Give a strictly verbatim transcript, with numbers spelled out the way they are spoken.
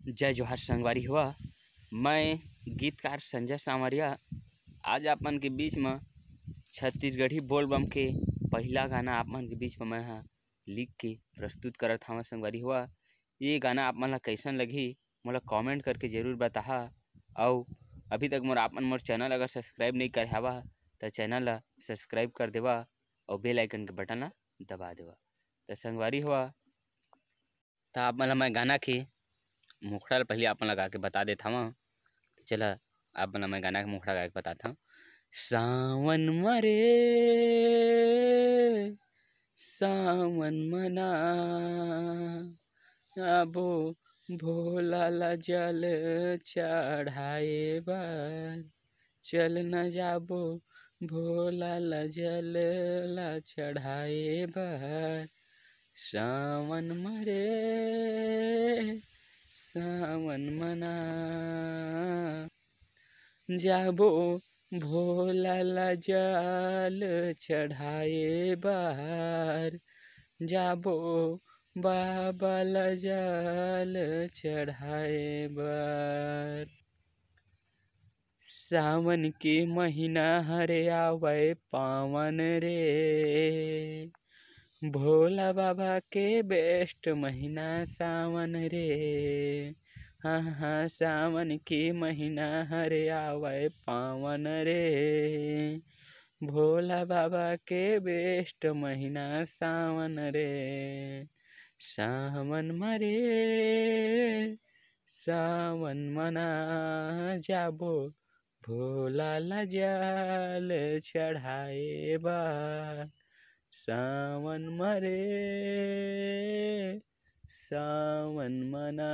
जय जोहार संगवारी हो, मैं गीतकार संजय सांवरिया। आज आप मन के बीच म छत्तीसगढ़ी बोलबम के पहिला गाना आप मन के बीच म मैं ह लिख के प्रस्तुत करत हवं संगवारी हो। ये गाना आप मन ला कैसन लगही, मोला comment करके जरूर बताहा। अउ अभी तक मोर, आप मन मोर channel अगर subscribe नहीं करे हवा, त channel ला subscribe कर देवा अउ bell icon के button ला दबा देवा। त संगवारी हो, त आप मन ला मैं गाना के मुखड़ा ल पहिली आप मन ला गा के बता देत हवं। त चला, आप मन ला मैं गाना के मुखड़ा गा के बतात हवं। सावन मरे, सावन मना, आबो भोला ला जल चढ़ाए बर। चल न जाबो भोला ला जल ला चढ़ाए बर। सावन मरे, सावन मना, जाबो भोला ला जल चढ़ाए बर। जाबो बाबा ला जल चढ़ाए बर। सावन के महीना हरे आवय पावन रे, भोला बाबा के best महीना सावन रे। हाँ हाँ, सावन के महीना हरे आवय पावन रे, भोला बाबा के best महीना सावन रे। सावन मरे, सावन मना, जाबो भोला ला जल चढ़ाए बर। सावन मरे, सावन मना,